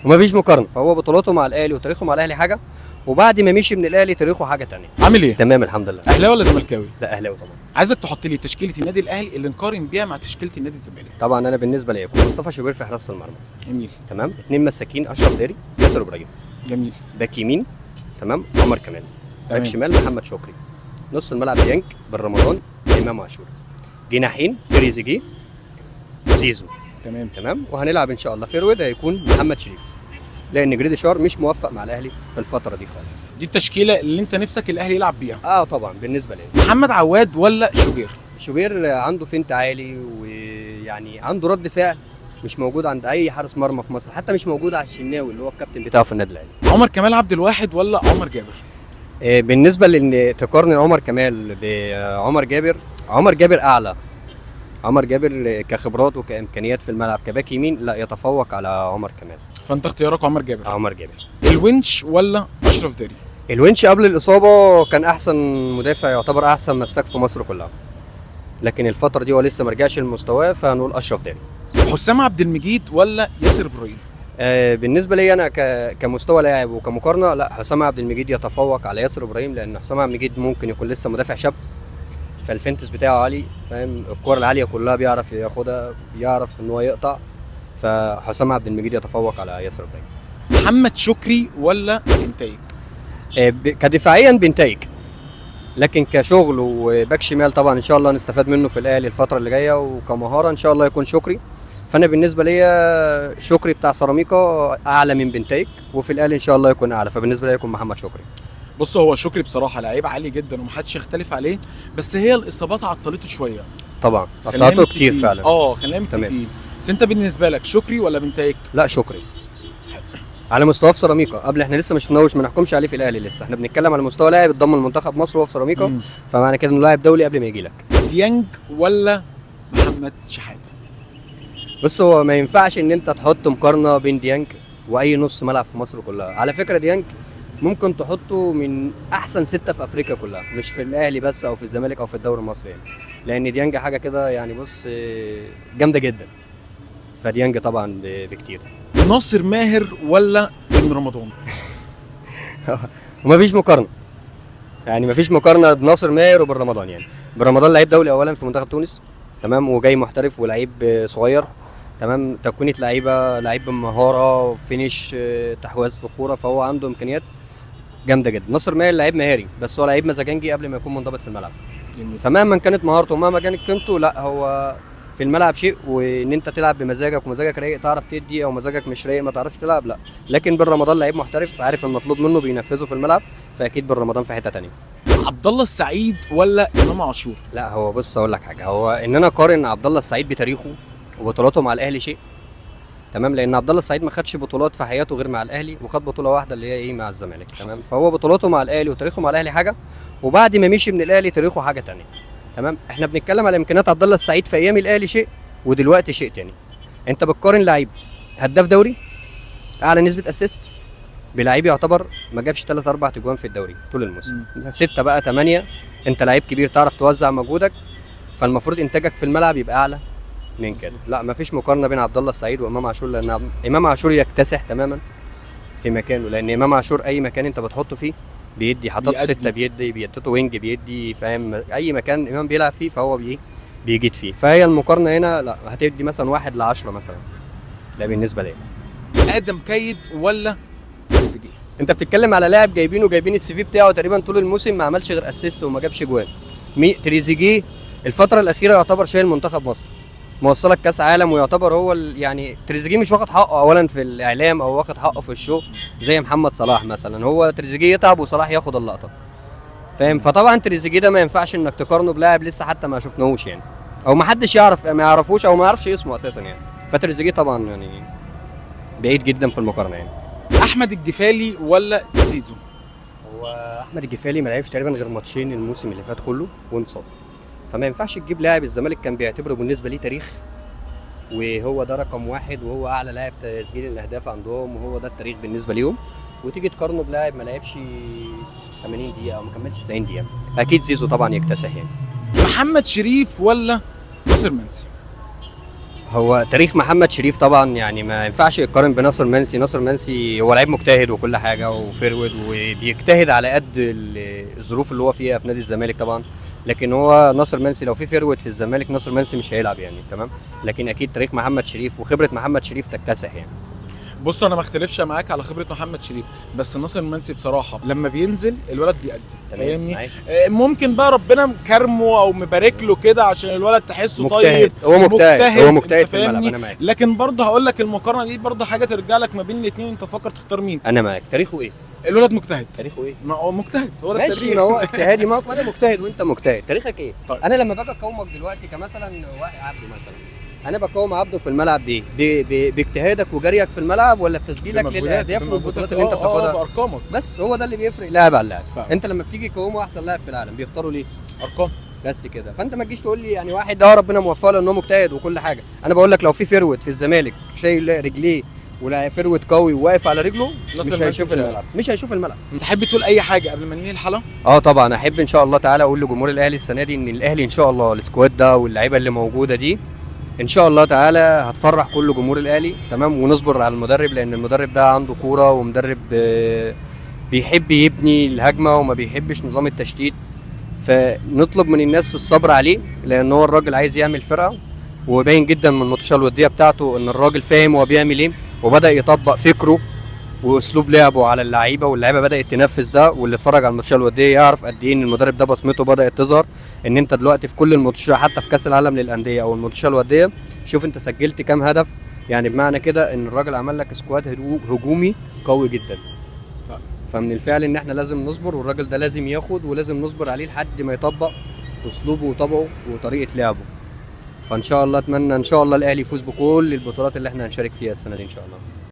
ومفيش مقارنة. فهو بطولاته مع الاهلي وتاريخه مع الاهلي حاجة، وبعد ما مشي من الاهلي تاريخه حاجة تانية. عامل ايه؟ تمام الحمد لله. اهلاوي ولا زملكاوي؟ لا اهلاوي طبعا. عايزك تحط لي تشكيله النادي الاهلي اللي نقارن بيها مع تشكيله النادي الزمالك. طبعا انا بالنسبة لي يكون مصطفى شوبير في حراسة المرمى. جميل. تمام، اتنين مساكين اشرف داري، ياسر ابراهيم. جميل. باك يمين تمام عمر كمال. تمام. باك شمال محمد شكري. نص الملعب ديانج، بن رمضان، امام عاشور. جناحين تريزيجيه، زيزو. تمام. تمام، وهنلعب ان شاء الله forward هيكون محمد شريف، لان جريديشار مش موفق مع الاهلي في الفترة دي خالص. دي التشكيلة اللي انت نفسك الاهلي يلعب بيها. اه طبعا بالنسبة لي. محمد عواد ولا شوبير؟ شوبير عنده feint عالي، ويعني عنده رد فعل مش موجود عند اي حارس مرمى في مصر، حتى مش موجود على الشناوي اللي هو الكابتن بتاعه في النادي الاهلي. عمر كمال عبد الواحد ولا عمر جابر؟ بالنسبة لان تقارن عمر كمال بعمر جابر، عمر جابر اعلى. عمر جابر كخبرات وكامكانيات في الملعب كباك يمين لا يتفوق على عمر كمال. فانت اختيارك عمر جابر. عمر جابر. الونش ولا اشرف داري؟ الونش قبل الاصابة كان احسن مدافع، يعتبر احسن مساك في مصر كلها، لكن الفترة دي هو لسه ما رجعش لمستواه، فهنقول اشرف داري. حسام عبد المجيد ولا ياسر ابراهيم؟ بالنسبة لي انا كمستوى لاعب وكمقارنه، لا حسام عبد المجيد يتفوق على ياسر ابراهيم، لان حسام عبد المجيد ممكن يكون لسه مدافع شاب، فال feints بتاعه عالي، فاهم الكره العالية كلها بيعرف ياخدها، بيعرف ان هو يقطع، فحسام عبد المجيد يتفوق على ياسر ابراهيم. محمد شكري ولا بنتايج؟ كدفاعيا بنتايج، لكن كشغل وباك شمال طبعا ان شاء الله نستفاد منه في الاهلي الفترة اللي جاية، وكمهاره ان شاء الله يكون شكري. فانا بالنسبة ليا شكري بتاع سيراميكا اعلى من بنتايج، وفي الاهلي ان شاء الله يكون اعلى، فبالنسبه لي يكون محمد شكري. بص، هو شكري بصراحة لعيب عالي جدا ومحدش يختلف عليه، بس هي الاصابات عطلته شوية. طبعا خلينا قطعته كتير متفقين. فعلا. خلينا تمام. متفقين. بس انت بالنسبة لك شكري ولا بنتايج؟ لا شكري على مستواه في سيراميكا قبل، احنا لسه ما شفناهوش، ما نحكمش عليه في الاهلي لسه، احنا بنتكلم على مستوى لاعب اتضم لمنتخب مصر وهو في سيراميكا، فمعنى كده انه لاعب دولي قبل ما يجي لك. ديانج ولا محمد شحات؟ بص، هو ما ينفعش ان انت تحط مقارنة بين ديانج واي نص ملعب في مصر كلها. على فكرة ديانج ممكن تحطه من احسن 6 في افريقيا كلها، مش في الاهلي بس او في الزمالك او في الدوري المصري يعني، لان ديانج حاجة كده يعني بص جامدة جدا، فديانج طبعا بكتير. ناصر ماهر ولا بن رمضان؟ ومفيش مقارنة، يعني مفيش مقارنة بناصر ماهر وبن رمضان. يعني بن رمضان لعيب دولي اولا في منتخب تونس، تمام، وجاي محترف ولعيب صغير، تمام، تكوينه لعيبة، لعيب بمهارة، finish، تحويذ في الكورة، فهو عنده امكانيات جامدة جدا. ناصر ماهر لعيب مهاري، بس هو لعيب مزاجنجي قبل ما يكون منضبط في الملعب. جميل. فمهما كانت مهارته ومهما كانت قيمته، لا هو في الملعب شيء، وان انت تلعب بمزاجك ومزاجك رايق تعرف تدي، او مزاجك مش رايق ما تعرفش تلعب، لا. لكن بن رمضان لعيب محترف، عارف المطلوب منه بينفذه في الملعب، فاكيد بن رمضان في حتة تانية. عبد الله السعيد ولا امام عاشور؟ لا هو بص اقول لك حاجة، هو ان انا اقارن عبد الله السعيد بتاريخه وبطولاته مع الاهلي شيء، تمام، لان عبد الله السعيد ما خدش بطولات في حياته غير مع الاهلي، وخد بطوله واحدة اللي هي ايه مع الزمالك، تمام. فهو بطولاته مع الاهلي وتاريخه مع الاهلي حاجة، وبعد ما مشي من الاهلي تاريخه حاجة تانية، تمام. احنا بنتكلم على امكانيات عبد الله السعيد في ايام الاهلي شيء، ودلوقتي شيء تاني. انت بتقارن لعيب هداف دوري، اعلى نسبه assist، بلعيب يعتبر ما جابش 3 4 تجوان في الدوري طول الموسم، 6 بقى 8. انت لعيب كبير تعرف توزع مجهودك، فالمفروض انتاجك في الملعب يبقى اعلى من كده. لا مفيش مقارنة بين عبد الله السعيد وامام عاشور، لان امام عاشور يكتسح تماما في مكانه، لان امام عاشور اي مكان انت بتحطه فيه بيدي، حطيته بيأدي. 6 بيدي، بيديته wing بيدي، فاهم، اي مكان امام بيلعب فيه فهو بيجيد فيه. فهي المقارنة هنا لا هتدي مثلا 1 ل10 مثلا، ده بالنسبة لي. ادم كيد ولا تريزيجيه؟ انت بتتكلم على لاعب جايبينه، جايبين ال CV بتاعه تقريبا طول الموسم ما عملش غير assist وما جابش جوان. تريزيجيه الفترة الاخيرة يعتبر شايل منتخب مصر، موصلك كاس عالم، ويعتبر هو يعني تريزيجيه مش واخد حقه اولا في الاعلام او واخد حقه في ال show زي محمد صلاح مثلا، هو تريزيجيه يتعب وصلاح ياخد اللقطة، فاهم. فطبعا تريزيجيه ده ما ينفعش انك تقارنه بلاعب لسه حتى ما شفناهوش يعني، او ما حدش يعرف، ما يعرفوش او ما يعرفش اسمه اساسا يعني. فتريزيجيه طبعا يعني بعيد جدا في المقارنة يعني. احمد الجفالي ولا زيزو؟ هو احمد الجفالي ما لعبش تقريبا غير ماتشين الموسم اللي فات كله وانصاب، فما ينفعش تجيب لاعب الزمالك كان بيعتبره بالنسبة ليه تاريخ، وهو ده رقم 1 وهو اعلى لاعب تسجيل الاهداف عندهم وهو ده التاريخ بالنسبة ليهم، وتيجي تقارنه بلاعب ما لعبش 80 دقيقة او ما كملش 90 دقيقة. اكيد زيزو طبعا يكتسح يعني. محمد شريف ولا ناصر منسي؟ هو تاريخ محمد شريف طبعا يعني ما ينفعش يتقارن بناصر منسي. ناصر منسي هو لعيب مجتهد وكل حاجة و forward وبيجتهد على قد الظروف اللي هو فيها في نادي الزمالك طبعا، لكن هو ناصر منسي لو في forward في الزمالك ناصر منسي مش هيلعب يعني، تمام. لكن اكيد تاريخ محمد شريف وخبره محمد شريف تكتسح يعني. بص انا ما اختلفش معاك على خبره محمد شريف، بس ناصر منسي بصراحة لما بينزل الولد بيأدي، فاهمني؟ معاك. ممكن بقى ربنا مكرمه او مبارك له كده عشان الولد تحسه مجتهد، طيب، هو مجتهد، هو مجتهد أنت في الملعب. فاهمني؟ انا معاك. لكن برضه هقول لك المقارنة دي برضه حاجة ترجع لك ما بين الاثنين، انت فكر تختار مين. انا معاك. تاريخه ايه؟ الولد مجتهد. تاريخه ايه؟ ما هو مجتهد، هو ده ماشي، التاريخ. ما هو اجتهادي، ما هو انا مجتهد وانت مجتهد، تاريخك ايه؟ طيب. انا لما باجي اقومك دلوقتي كمثلا واحد عبده مثلا، انا بقوم عبده في الملعب بايه؟ باجتهادك وجريك في الملعب ولا بتسجيلك للاهداف بمجهودك، والبطولات اللي انت بتاخدها؟ بارقامك. بس هو ده اللي بيفرق لاعب عن لاعب. فعلا. انت لما بتيجي تقومه احسن لاعب في العالم بيختاروا ليه؟ ارقام بس كده. فانت ما تجيش تقول لي يعني واحد ربنا موفقة له ان هو مجتهد وكل حاجة. انا بقول لك لو في forward في الزمالك شايل رجليه ولا forward قوي وواقف على رجله ناصر مش منسي هيشوف مش هيلعب. الملعب، مش هيشوف الملعب. تحب تقول اي حاجة قبل ما ننهي الحلقة؟ طبعا احب ان شاء الله تعالى اقول لجمهور الاهلي السنة دي ان الاهلي ان شاء الله ال squad ده واللعيبة اللي موجودة دي ان شاء الله تعالى هتفرح كل جمهور الاهلي، تمام. ونصبر على المدرب لان المدرب ده عنده كورة ومدرب بيحب يبني الهجمة وما بيحبش نظام التشتيت، فنطلب من الناس الصبر عليه لان هو الراجل عايز يعمل فرقه، وباين جدا من الماتشات الودية بتاعته ان الراجل فاهم هو بيعمل ايه، وبدا يطبق فكرة واسلوب لعبه على اللعيبة، واللعيبة بدات تنفذ ده. واللي اتفرج على الماتشات الودية يعرف قد ايه ان المدرب ده بصمته بدات تظهر، ان انت دلوقتي في كل الماتشات حتى في كاس العالم للاندية او الماتشات الودية شوف انت سجلت كام هدف، يعني بمعنى كده ان الراجل عمل لك squad هجومي قوي جدا. فعلا. فمن الفعل ان احنا لازم نصبر، والراجل ده لازم ياخد ولازم نصبر عليه لحد ما يطبق اسلوبه وطبعه وطريقه لعبه. فان شاء الله اتمنى ان شاء الله الاهلي يفوز بكل البطولات اللي احنا هنشارك فيها السنة دي ان شاء الله.